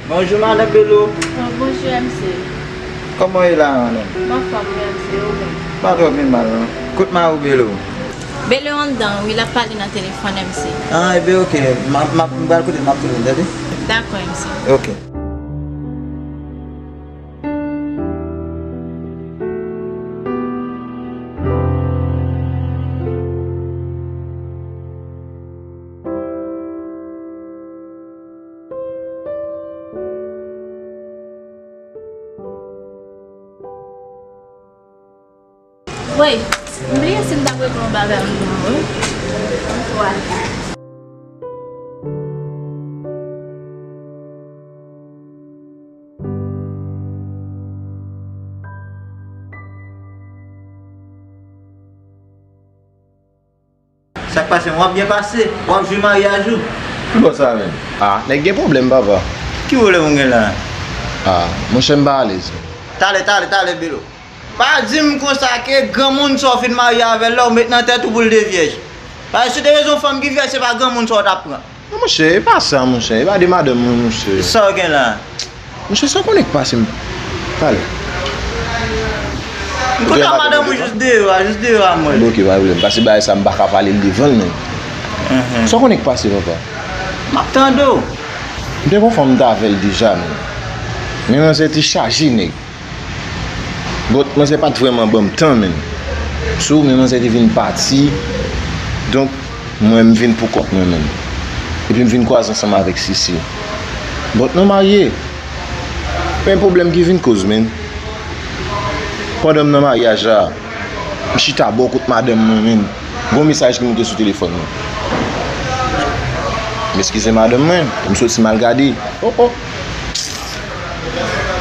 Bonjou madanm Belo. Oh, bonjou M C. Kòman w ye la madanm? M anfòm wi M C, e ou menm? Pa twò pi mal non. Kot mari w Belo? Belo anndan wi, l ap pale nan telefòn M C. Ah, ebyen ok. M ap, m ap, m pral kote l, m ap tounen, tande? Dakò M C. Ok. Woy, m bliye si m t ap regle yon bagay m pou ou wi. Antoine. Sa k pase, w ap byen pase, w ap jwi maryaj ou. Ki bò sa menm? Ah, nèg gen pwoblèm, papa. Ki pwoblèm ou gen la? Ah, monchè, m pa alèz. Talè, talè, talè, Belo. Pa di m konsa ke granmoun sa w fin marye avè l la, w met nan tèt ou pou l te vyèj. Paske si w te bezwen yon fanm ki vyèj, se pa granmoun sa w t ap pran. Non, monchè, e pa sa, monchè. E pa de madanm mwen, monchè. Sa w gen la? Monchè, sa w konnen k pase m? Pale. M kontan madanm ou jis deyò a, jis deyò a mwen. Bon, ok, pa gen pwoblèm. Paske bagay sa, m pa ka pale l devan l, menm. Sa w konnen k pase, papa? M ap tande w. M te gon fanm m t avè l deja, menm. Men manzè te chaje nèg. But, manzè pa t vrèman ban m tan, menm. So, men manzè te vin pati. Donk, mwen, m vin pou kont mwen, menm. Epi m vin kwaze ansanm avèk Sisi. But, nou marye. Men pwoblèm ki vin koz, menm. Pandan m nan maryaj la, m chita bò kot madanm mwen, menm. Gon mesaj ki moute sou telefòn mwen. M eskize madanm mwen, m soti m al gade. Oh, oh.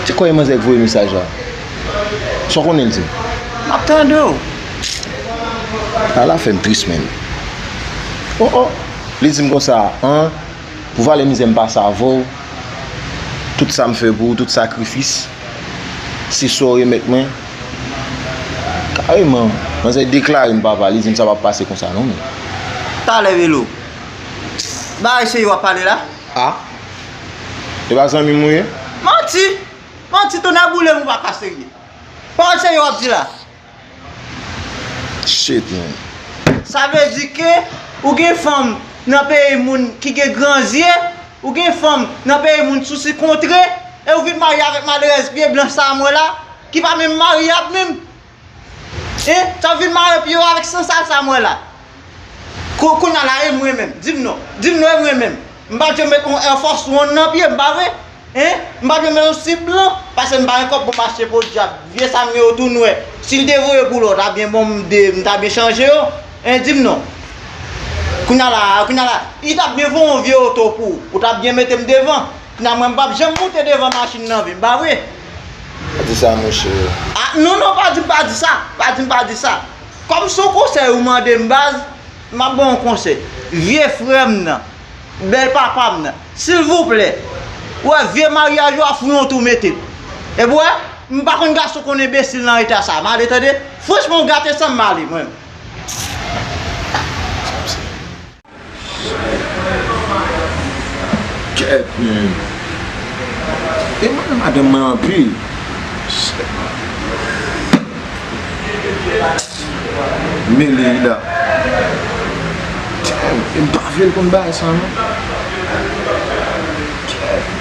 Se kwè manzè k voye mesaj la? Sa w konnen l di m? M ap tande w. Ala fè m tris, menm. Oh, oh. Li di m konsa, an, pou valè mizè m pase avè w, tout sa m fè pou ou, tout sakrifis, se sa w remèt mwen. Kareman, manzè deklare m papa, li di m sa p ap pase konsa non, menm. Talè Velo. Bagay serye w ap pale la? A? E pa zanmi m ou ye? Manti! Manti, tonnè boule m, ou pa ka serye. Pawòl serye w ap di la. Shit, man. Sa vle di ke ou gen fanm nan peyi moun ki gen gran zye, ou gen fanm nan peyi moun sousi kontre, e ou vin marye avèk malerèz pye blan sa m wè la, ki pa menm maryab menm. Hein? Sa w vin mare pye w avèk sansal sa m wè la. Kou-, kounye a la, e mwen menm? Di m non. Di m non, e mwen menm? M pa t janm met yon Air Force One nan pye m, pa vre? Hein? M pa t janm met yon slip blan? Paske m pa gen kòb pou m achte podyab. Vye sa m gen yo tou nwè. Si l te voye pou lè, w ta byen bon, m de, m ta byen chanje yo. Hein, di m non. Kounye a la, kounye a la, li t ap byen voye yon vye oto pou ou. Ou t ap byen mete m devan. Nan mwen, m p ap janm moute devan machin nan vi m, pa vre? Pa di sa, monchè. A, non, non, pa di m pa di sa. Pa di m pa di sa. Kòm se yon konsèy ou mande m, baz, m ap ba w yon konsèy. Vye frè m nan, bèl papa m nan, silvouplè, w wè vye maryaj ou a, fouye yon twou mete l. Epi w wè, m pa konn gason konn enbesil nan eta sa. M ale, tande. Franchman, w gate san m ale, mwen. Kèt, men. E mwen, madanm mwen anpil. Mele, Ida. Damn, e m pa vle l konn bagay sa, non. Kèt.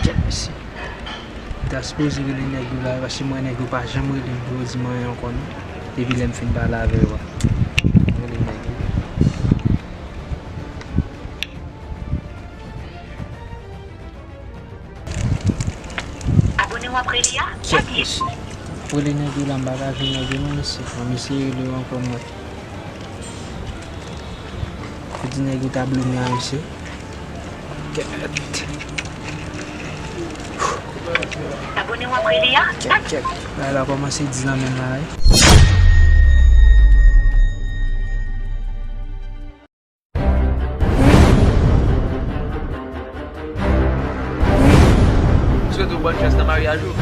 Kèt mesye. M ta sipoze rele nèg yo la, paske mwen nèg yo pa janm rele m pou yo di m anyen ankò non. Depi lè m fin pale avè yo a. Rele nèg yo. Abone w ap rele a? Kèt mesye. Rele nèg yo la, m pa ka jwenn nèg yo non mesye. Fò m eseye rele yo ankò mwen. Fò di nèg yo ta blow m la mesye. Kèt. Abone w ap rele a? Kèt, kèt. Bagay la kòmanse di nan men m la wi. M swete w bòn chans nan maryaj ou.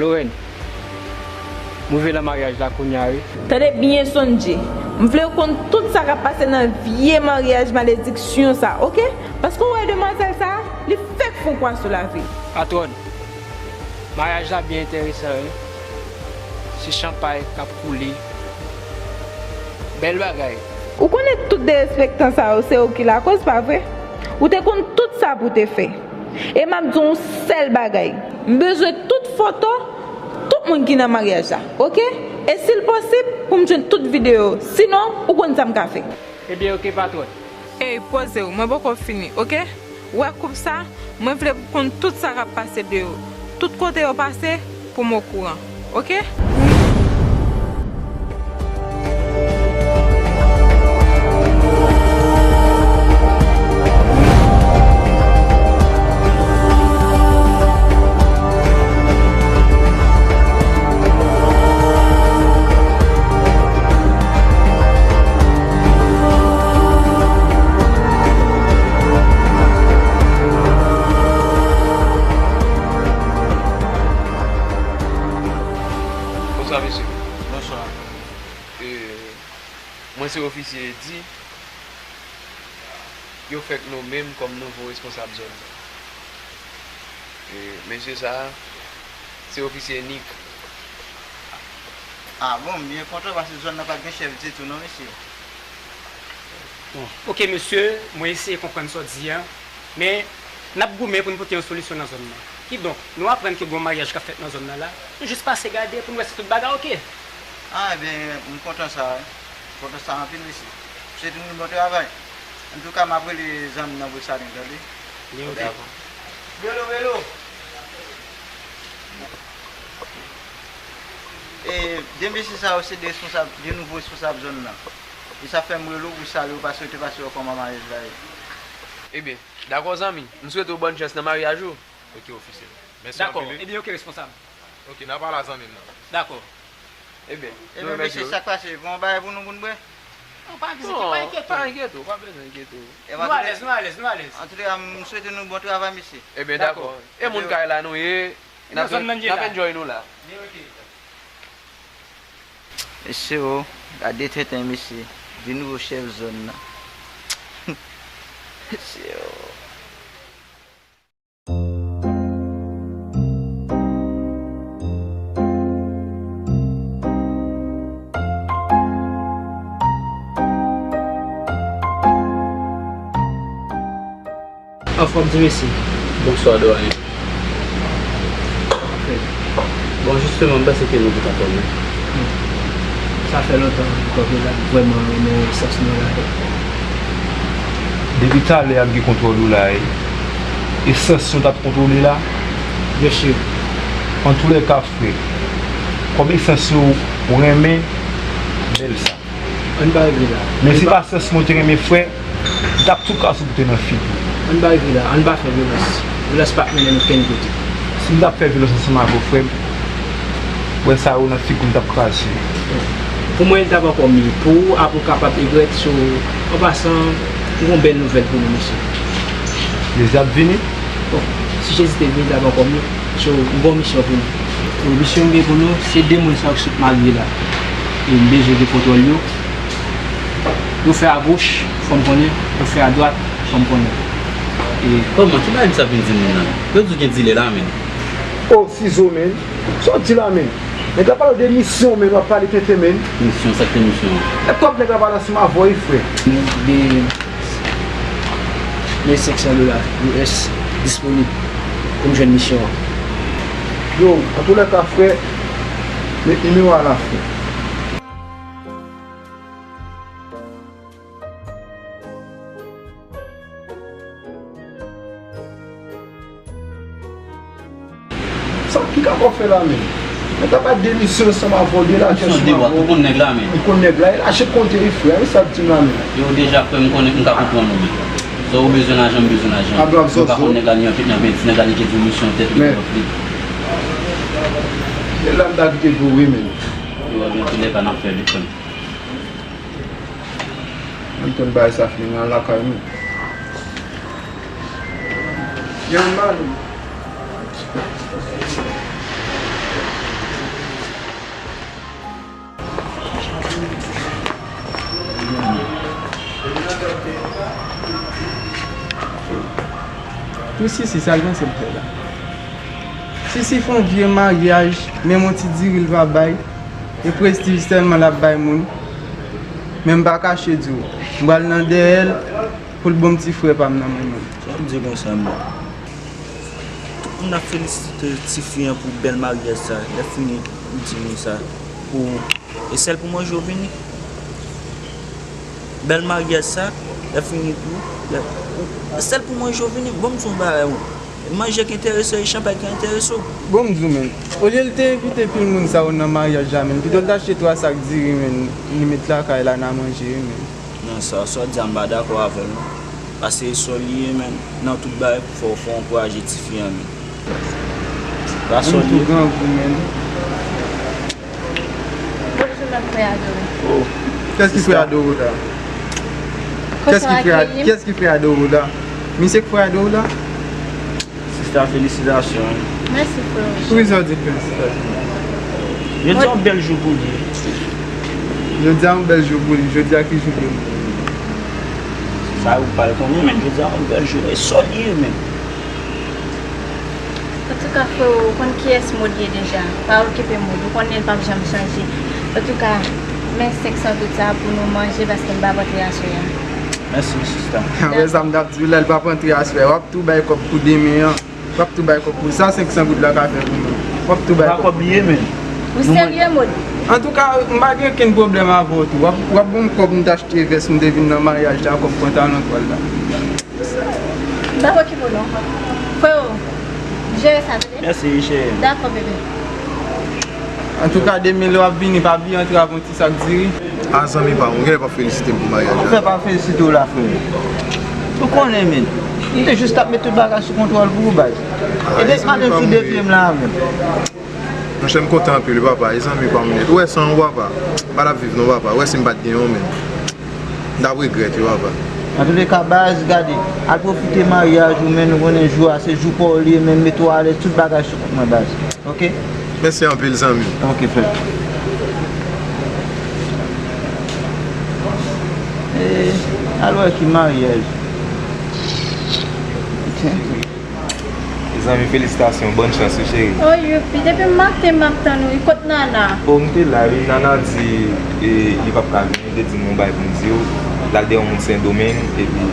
Lorraine, m rive nan maryaj la kounye a, wi. Tande byen, Sondji. M vle w konn tout sa k ap pase nan vye maryaj malediksyon sa, oke? Paske w wè demwazèl sa, li fèk fè w kwè sou lavi. Patwòn, maryaj la byen enteresan, wi. Se chanpay k ap koule. Bèl bagay. Ou konnen tout derespektan sa yo, se ou ki lakoz, pa vre? Ou te konn tout sa pou w te fè. E m ap di w yon sèl bagay. M bezwen tout foto tout moun ki nan maryaj la, oke? E si l posib, pou m jwenn tout videyo. Sinon, ou konn sa m ka fè. Ebyen, oke, patwòn. Ey, poze w, mwen poko fini, oke? Ou wè koup sa, mwen vle pou konn tout sa k ap pase de yo. Tout kote yo pase, pou m okouran, oke? Bonswa, mesye. Bonswa. E, mwen se ofisye Edi. Yo fèk nonmen m kòm nouvo responsab zòn nan. E, mesye sa a, se ofisye Nick. A bon, m byen kontan paske zòn nan pa t gen chèf ditou non, mesye. Bon, oke, mesye, mwen eseye konprann sa w di a, men n ap goumen pou n pote yon solisyon nan zòn nan. Kidonk, nou aprann ke gen yon maryaj k ap fèt nan zòn nan la, nou jis pase gade pou n wè si tout bagay oke. A, ebyen, m kontan sa, wi. M kontan sa anpil, mesye. M swete nou bon travay. Antouka, m ap rele zanmi m nan pou l salye m, tande? Byen, oke. Dakò. Velo, velo! E, de mesye sa yo, se de responsab, de nouvo responsab zòn nan. E sa fè m rele w pou salye w, paske w te pase wè kòman maryaj la ye. Ebyen, dakò, zanmi. M swete w bòn chans nan maryaj ou. Oke, ofisye. Mèsi anpil, wi. Dakò. Ebyen, oke, responsab. Oke, n a pale a zanmi m nan. Dakò. Ebyen, nou remèsye w. Ebyen, mesye, sa k pase? Gen yon bagay pou nou, pou n bwè? Non, pa enkyete w, pa enkyete w. Non, pa enkyete w, pa bezwen enkyete w. Nou alèz, nou alèz, nou alèz. Antouka, m swete nou bon travay, mesye. Ebyen, dakò. Dakò. E moun kay la nou ye, n ap, n ap enjoy nou la. Byen, oke. Mesye o, gade tenten, mesye. De nouvo chèf zòn nan. Mesye o. Anfòm, ti mesye. Bonswa, Doyen. Bon, jisteman, m panse ke nou tout anfòm, wi. Sa fè lontan nou kanpe la, m vrèman renmen esans nou la. Depi talè y ap gen kontwòl ou la, e esans nou t ap kontwole la. Byen si. Antoulèka, frè, kòm esans yo renmen bèl sa. Ann pa rive la. Men si pa esans mwen te renmen, frè, m t ap tou kase w pou te nan figi w. Ann pa rive la, ann pa fè vyolans. Vyolans p ap mennen n okenn kote. Si m t ap fè vyolans ansanm avè w, frè m, wè sa yo nan figi w, m t ap kraze. Pou mwen, li t ap ankò mye. Pou ou, apre w kapab regrèt, so, an pasan, m gen yon bèl nouvèl pou nou, mesye. Jezi ap vini? Bon, si Jezi te vini, li t ap ankò mye. So, m gen yon misyon pou nou. E misyon m gen pou nou, se de moun sa yo ki sot marye la. E m bezwen gen kontwòl yo. Yo fè agoch, fò m konnen. Yo fè adwat, fò m konnen. E kòman? Ki bagay misye ap vin di moun nan? Yo di w gen dilè la, menm. Oh, sizo, menm. Sa w di la, menm? Nèg la pale w de misyon, menm, w ap pale tenten, menm. Misyon, sa k te misyon an? E kòb nèg la pale ansanm avè w, wi, frè. De mil senk san dola U S disponib pou m jwenn misyon an. Yo, antoulèka, frè, met nimewo a la, frè. Sa ki ka fè w fè la menm? Nèg la pa demisyon ansanm avè w, de lajan ansanm avè w. Ou konn nèg la menm. Ou konn nèg la, e lajan konte wi frè, wi sa k di m la menm. Yo deja frè m konnen m ka konprann ou menm. Sa ou bezwen lajan, m bezwen lajan. Mwen pa konn nèg la li anpil nan penti, nèg la li te di w misyon tèt li konpòt li. E la m ta kite pou wi menm. Yo, ebyen, antoulèka n ap fè li frè m. Ann tann bagay sa fini, n al lakay nou. Yo, m ba nou. Pou Sisi, sa l panse l fè la? Sisi fè yon vye maryaj, menm yon ti diri l pa bay, e prestij sèlman l ap bay moun. Men m pa kache di w, m pral nan dèyè l pou l ban m ti frè pa m nan men mwen. Sa w ap di konsa menm? Tout moun ap felisite tifi an pou bèl maryaj sa. Lè fini, m di nou sa. Pou, e sèl pou manje w vini? Bèl maryaj sa, lè fini tou, lè, e sèl pou manje w vini? Bon, m di w yon bagay, mwen. Manje ki enterese w, e chanpay ki enterese w. Bon, m di w, menn. Olye l te envite pil moun sa yo nan maryaj la, menn, pito l t achte twa sak diri, menn, li met lakay la nan manje, wi, menn. Non, sa, sa w di a, m pa dakò avè l, non. Paske e sa w li ye, menn. Nan tout bagay, fò, fò w ankouraje tifi an, menn. Pa sa w li ye. Tou grangou, menn. Bonjou, mèt Frè Adore. Oh. Kiyès ki Frè Adore la? Kiyès ki Frè Ad-, kiyès ki Frè Adore la? Misye k Frè Adore la? Sista, felisitasyon. Mèsi, frè. Poukisa w di felisitasyon? Jodi a yon bèl jou pou li. Jodi a yon bèl jou pou li. Jodi a ki jou pou li? Sa ou pa l konnen, men jodi a yon bèl jou. E sa w li ye, men. Antouka, frè, ou konn kiyès Maude ye deja. Pa okipe Maude. Ou konnen l p ap janm chanje. Antouka, men senk san goud sa a pou nou manje paske m p ap antre aswè a. Mèsi, sista. Apre sa, m t ap di w, lè l p ap antre aswè, w ap tou bay kòb pou demen an. W ap tou bay kòb pou sa, senk san goud la ka fè pou mwen. W ap tou bay kòb pou demen. Ou serye, Maude? Antouka, m pa gen okenn pwoblèm avè w tou. W ap, w ap ban m kòb m t achte vès m te vin nan maryaj la, kòb pantalon twal la. M p ap okipe w non. Freo, jere sa, tande? Mèsi, cheri. Dakò, bebe. Antouka, demen lè w ap vini, pa bliye antre avè yon ti sak diri. A, zanmi pa m, ou genlè p ap felisite m pou maryaj la. Ou fè pa felisite w la, frè. Ou konnen, men. M te jis t ap met tout bagay sou kontwòl pou ou, baz. E depi maten m sou de pye m la avè w. Monchè, m kontan anpil, wi, papa. E zanmi pa m nèt. Ou wè san ou, papa, m pa t ap viv non, papa. Ou wè si m pa t gen yon menm. M t ap regrèt, wi, papa. Antouka, baz, gade, al pwofite maryaj ou, men nou konnen jou a, se jou pa w li ye, men mete w alèz, tout bagay sou kont mwen, baz. Oke? Mèsi anpil, zanmi. Oke, frè. E, al wè ki maryaj. Mezanmi, felisitasyon, bòn chans wi, cheri. Oh, youpi, depi maten m ap tann ou wi, kot Nana? Oh, m te la wi, Nana di, e, li p ap ka vini, li te di m yon bagay pou m di w. L al dèyè yon moun Sendomeng, epi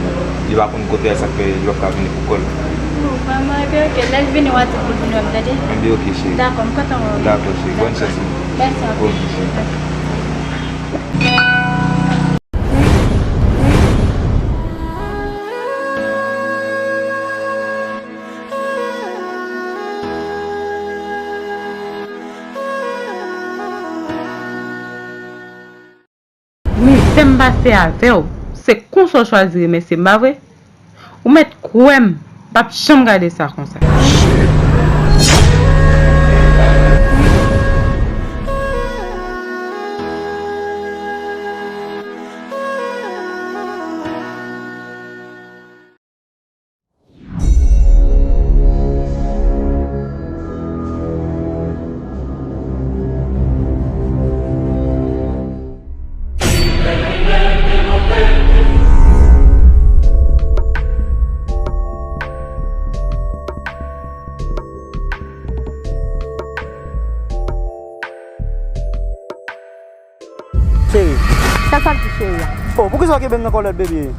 li pa konn kote l, sa k fè li p ap ka vini pou kò l. Oh, vrèman, ebyen, oke. Lè l vini, w a di l pou l vin wè m, tande? Ebyen, oke, cheri. Dakò, m kontan wè w wi. Dakò, cheri. Bòn chans wi. Mèsi anpil. Oke, cheri. Mizè m pase avè w, se konsa w chwazi remèsye m, pa vre? Ou mèt kwè m p ap janm gade sa konsa. Cheri. Sa sa l di cheri a? Oh, poukisa w kenbe m nan kòlèt, baby?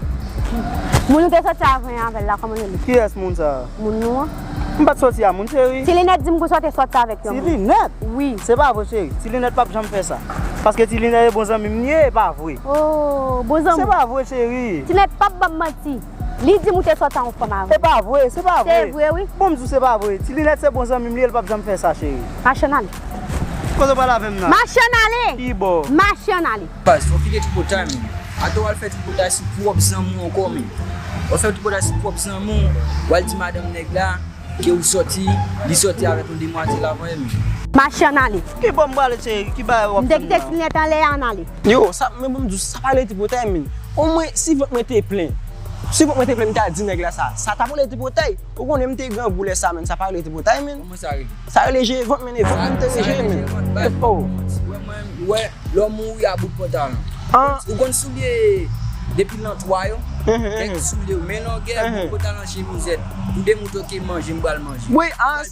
Moun ou te soti avè avè l la, kòman yo rele? Kiyès moun sa a? Moun nou an. M pa t soti a moun, cheri. Ti Linèt di m konsa w te soti avèk yon moun. Ti Linèt? Wi. Se pa vre, cheri. Ti Linèt p ap janm fè sa. Paske Ti Linèt e bon zanmi m li ye, e pa vre. Oh, bon zanmi. Se pa vre, cheri. Ti Linèt p ap ban m manti. Li di m ou te soti a yon fanm avè. E pa vre, se pa vre. Se vre, wi. Bon, m di w se pa vre. Ti Linèt se bon zanmi m li ye, l p ap janm fè sa, cheri. Mache n ale. Kote w pral avè m nan? Mache n ale. Ki bò? Mache n ale. Baz, fò w kite tripotay, men. Atò w al fè tripotay sou pwòp zanmi w ankò, men. W al fè tripotay sou pwòp zanmi w, w al di madanm nèg la ke ou sòti, li sòti avèk yon demwazèl avan, men. Mache n ale. Ki bò m prale, cheri? Ki bagay w ap fè m nan? M te kite Ti Linèt anlè a, n ale. Yo, sa, men bon, m di w, sa pa rele tripotay, men. Omwen, si vant mwen te plen, si vant mwen te plen, m ta di nèg la sa. Sa t ap rele tripotay. Ou konnen m te grangou lè sa, men. Sa pa rele tripotay, men. Kòman sa rele? Sa rele jere vant, men, e vant mwen te jere, men. Baz, oh. Ou wè, lè w mouri a bout pantalon. An. Ou konn soulye depi lan twa yo? Kèk soulye yo, men longè, bon, pou ta nan chemizèt. Pou demoutre ke manje, m pral manje. Wi, an,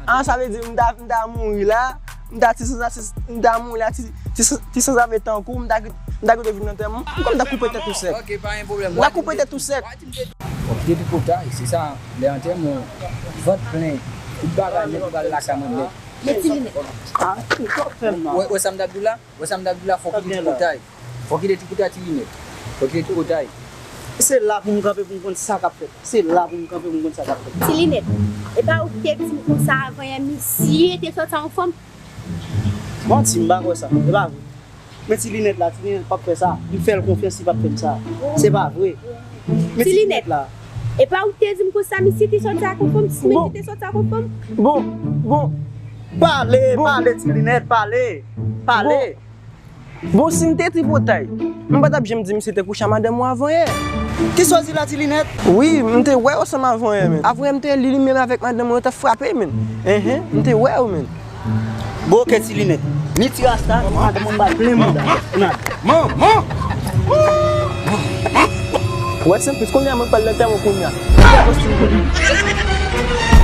an, sa vle di, m ta, m ta mouri la, m ta ti san, m ta mouri la, ti, ti, ti sanzave tankou, m ta, m ta kite vin nan tèm, m ta koupe tèt ou sèk. Ok, pa gen pwoblèm. M ta koupe tèt ou sèk. Bon, kite tripotay, se sa, lè antèman, vant plen, tout bagay nèt, ou pral lakay mwen nèt. Men ti linèt. Ah, ou fè m mal. Wè, wè sa m t ap di w la? Wè sa m t ap di w la, fò w kite tripotay. Fò w kite tripotay, ti linèt. Fò w kite tripotay. Se la pou m kanpe pou m konn sa k ap fèt. Se la pou m kanpe pou m konn sa k ap fèt. Ti linèt. E pa ou ki te di m konsa avan yè, misye te sòti ak yon fanm? Manti, m pa kwè sa. E pa vre. Men ti linèt la, ti linèt p ap fè sa. M fè l konfyans, li p ap fè m sa. Se pa vre. Men ti linèt la. E pa ou ki te di m konsa, misye te sòti ak yon fanm, ti linèt te sòti ak yon fanm. Bon, bon. Pale, pale, ti linèt, pale. Pale. Bon, si m te tripotay, m pa t ap janm di misye te kouche ak madanm ou avan yè. Kisa w di la, ti linèt? Wi, m te wè w ansanm avan yè, men. Avan yè, m te li, li menm avèk madanm ou, yo t ap frape, men. Enhen, m te wè w, men. Bon, ok, ti linèt. Ni ti rasta, madanm ou ba plen mouda. Manman! Wè, senplis, kounye a, mwen pral nan tèm ou kounye a. Kisa w di?